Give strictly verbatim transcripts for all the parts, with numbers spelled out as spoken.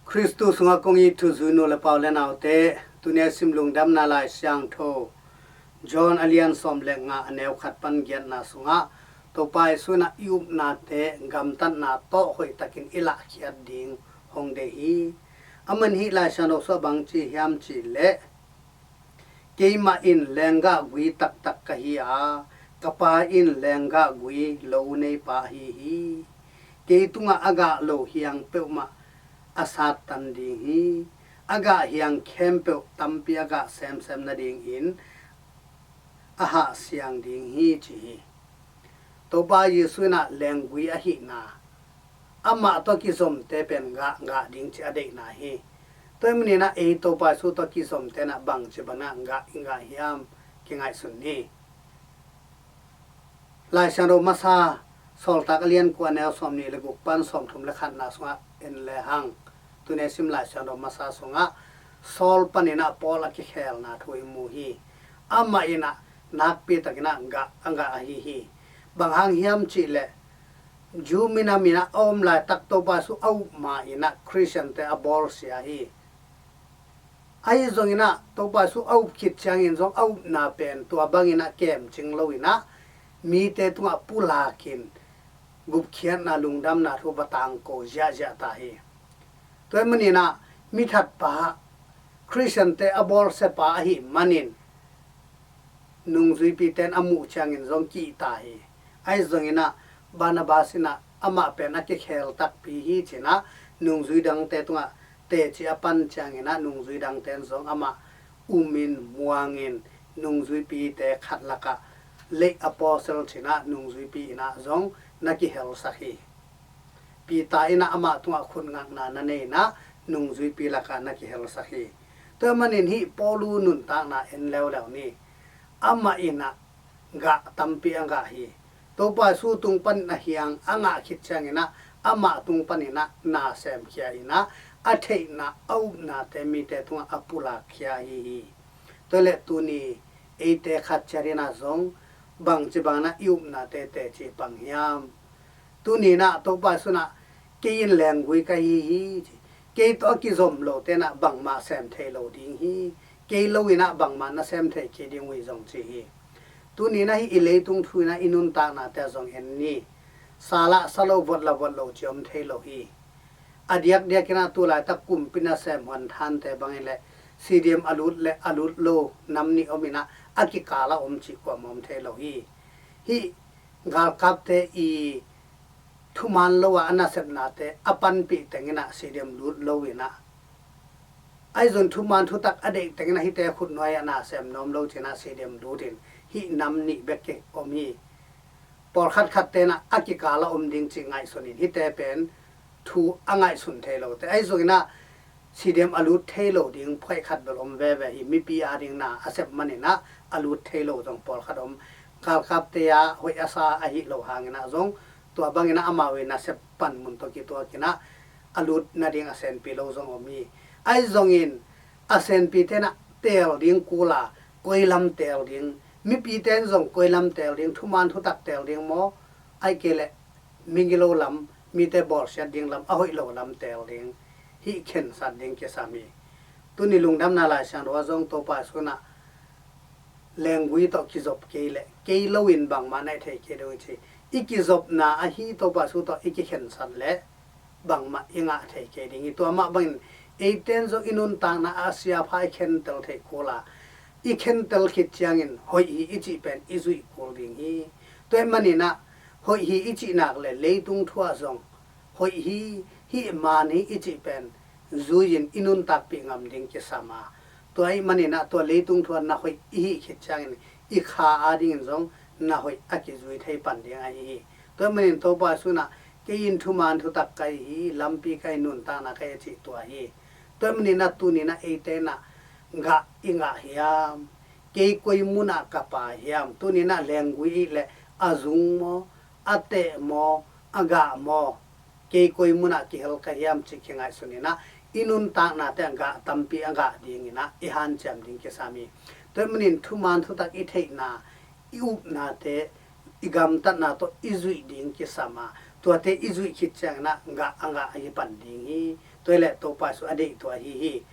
Khristu sungah kong it thuzui nu le pa u le naute, tuni a sim Lungdamna Lai Siangtho John a lian sawm le nga, a neu khat pan giatna sungah Topa Jesu in ah i upnate gamtatna tawh hoihtakin i lahkhiat ding hong deih hi. Aman hih Lai Siangtho sungah bang ci hiam cih leh, "Keimah in lenggah gui taktak ka hi a, ka Pa in lenggah gui lo neipa ahi hi. Kei tungah a gah lo hiang peuhmah a sattan ding hi. A gah hiang khempeuh tampi a gah semsem nadingin a hahsiang ding hi," ci hi. Topa Jesu in ah lenggui ahihna, amah tawh kizomte pen gah, gah ding ci a deihna hi. Tua ahih manin ah ei Topa Jesu tawh kizomte in ah bangci bangin ah gah i gah hiam, kingaihsun ni. Lai Siangtho masa Sawltak a lian kua, a neu sawmnih le guk pan sawmthum le khatna sungah en lehang, tuni a sim Lai Siangtho masa sungah Saul panin ah Paul a kikhelna thu i mu hi. Amah in ah nakpitakin ah gah, a gah ahi hi. Bang hang hiam cih leh, Jew minam in ah a om laitak Topa Jesu a up ma-in ah Khristiante a bawlsia hi. Ahi zongin ah Topa Jesu a up khit ciangin zong a upna pen tua bangin ah kemcing loin ah mite tungah pulakin gupkhiatna, lungdamna thu va tangko ziahziah ta hi. Tua ahih manin ah mithatpa, Khristiante a bawlsiapa ahih manin nungzuipite in a muh ciangin zong ki-it ta hi. Ahi zongin ah Barnabas in ah amah pen a kikhel takpi hi ci-in ah nungzui dangte tungah teci a pan ciangin ah nungzui dangte in zong amah umin muangin nungzuipite khat lakah late apostle ci-in ah nungzuipi in ah zong na kihelsak hi. Peter in ah amah tungah khutngakna na nei-in ah nungzuipi lakah na kihelsak hi. Tua ahih manin hih Paulu nuntakna en leuleu ni. Amah in ah gah tampi a gah hi. Topa Jesu tung panin a hiang a ngah khit ciangin ah amah tung panin ah na semkhia in ah a theihna, a upnate mite tungah a pulakkhia ahi hi. Tua leh tuni eite khat ciat in ah zong bangci bangin ah i upnate teci pang hiam? Tuni in ah Topa Jesu in ah, "Kei in lenggui ka hi hi," ci. "Kei tawh a kizom lote in ah bangmah sem thei lo ding hi. Kei lo in ah bangmah na sem thei kei ding uh hi," zong ci hi. Tuni in ah hih i leitung thu in ah i nuntaknate ah zong en ni. Sa lah sa lo, vot lah vot lo ci om thei lo hi. A diakdiak in ah tu laitak kumpi nasem huanthante bangin leh CDM a lut le a lut lo nam nih om in ah a kikal a om cih kuamah om thei lo hi. Hih galkapte i thuman lo a, a nasepnate a panpih teng in ah CDM lut lo in ah, ahi zong thuman thutak a deih teng in ah hihte khutnuai ah na sem nuam lo ci-in ah CDM lut in hih nam nih bek kei om hi. Pawlkhat khatte in ah a kikal a om ding cih ngaihsun in hihte pen thu a ngaihsun thei lote. Ahi zongin ah CDM a lut thei lo ding phuaih khat bel om veve hi. Mipi ading na a sep manin ah a lut thei lo zong pawlkhat om. Galkapte a hoih a sa ahi lo hangin ah zong tua bangin ah amau i nasep panmun tawh kituakin ah a lut nading a senpi lo zong om hi. Ahi zongin a senpite in ah teel ding kul a, koi lam teel ding, mipite in zong koi lam teel ding, thuman thutak teel ding maw, ahih kei leh migilo lam, mite bawlsiat ding lam, a hoih lo lam teel ding, hih khensat ding kisam hi. Tuni Lungdamna Lai Siangtho ah zong Topa Jesu in ah lenggui tawh kizop kei leh kei lo in bangmah na hih thei kei ding uh ci. I kizopna ahi Topa Jesu tawh i kikhensat leh bangmah i ngah thei kei ding hi. Tua mah bangin eite in zong i nuntakna ah a siapha i khentel theih kul a, i khentel khit ciangin hoih hi i cih pen i zuih kul ding hi. Tua ahih manin ah hoih hi i cih nak leh leitung thu ah zong hoih hi, hih man hi i cih pen zui-in i nuntakpih ngam ding kisam a, tua ahih manin ah tua leitung thu ah na hoih i hih khit ciangin i kha adingin zong na hoih a kizui thei pan ding ahi hi. Tua ahih manin Topa Jesu in ah, "Kei in thuman thutak ka hi hi, lampi ka hi, nuntakna ka hi," a cih tua hi. Tua ahih manin ah tuni in ah eite in ah gah i gah hiam? Kei koi mun ah ka pha hiam? Tuni in ah lenggui i hih leh a zung maw, a teh maw, a gah maw, kei koi mun ah kihel ka hiam cih kingaihsun in ah i nuntaknate ah gah tampi a gah dingin ah i hanciam ding kisam hi. Tua ahih manin thuman thutak i theihna, i upnate, i gamtatna tawh i zuih ding kisam a, tuate i zuih khit ciangin ah gah a gah ahi pan ding hi. Tua hi leh Topa Jesu a deih tua ahi hi.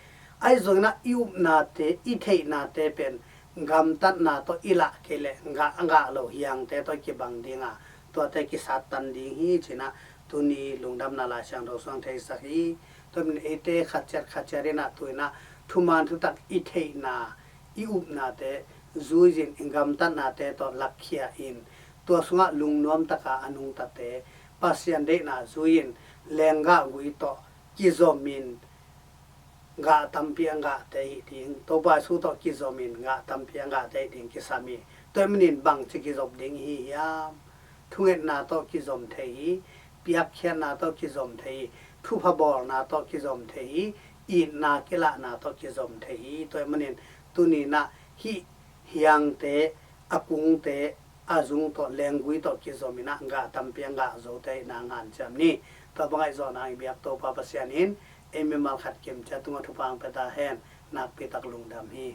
Ahi zongin ah i upnate, i theihnate pen gamtatna tawh i lah kei leh gah, gah lo hiangte tawh i kibang ding a, tuate kisattan ding hi ci-in ah tuni lungdamna Lai Siangtho sung theisak hi. Tua hi manin eite khatciat khatciat in ah tu-in ah thuman thutak i theihna, i upnate zui-in, i gamtatnate tawh lakkhia in, tua sungah lungnuam taka a nungtate, Pasian deihna zui-in, lenggah gui tawh kizomin gah tampi a gahte hi ding, Topa Jesu tawh kizomin gah tampi a gahte hi ding kisam hi. Tua hi manin bangci kizop ding i hi hiam? Thungetna tawh kizom thei hi, piakkhiatna tawh kizom thei hi, thupha bawlna tawh kizom thei hi, itna kilahna tawh kizom thei hi. Tua hi manin tuni-in ah hih hiangte, a kungte, a zung tawh, lenggui tawh kizomin ah gah tampi a gah zote i hihna hanciam ni. Tua bang ngaihzawhna i biak Topa Pasian in ei mimal khat kim ciat tungah thupha hong pia ta hen. Nakpi tak lungdam hi.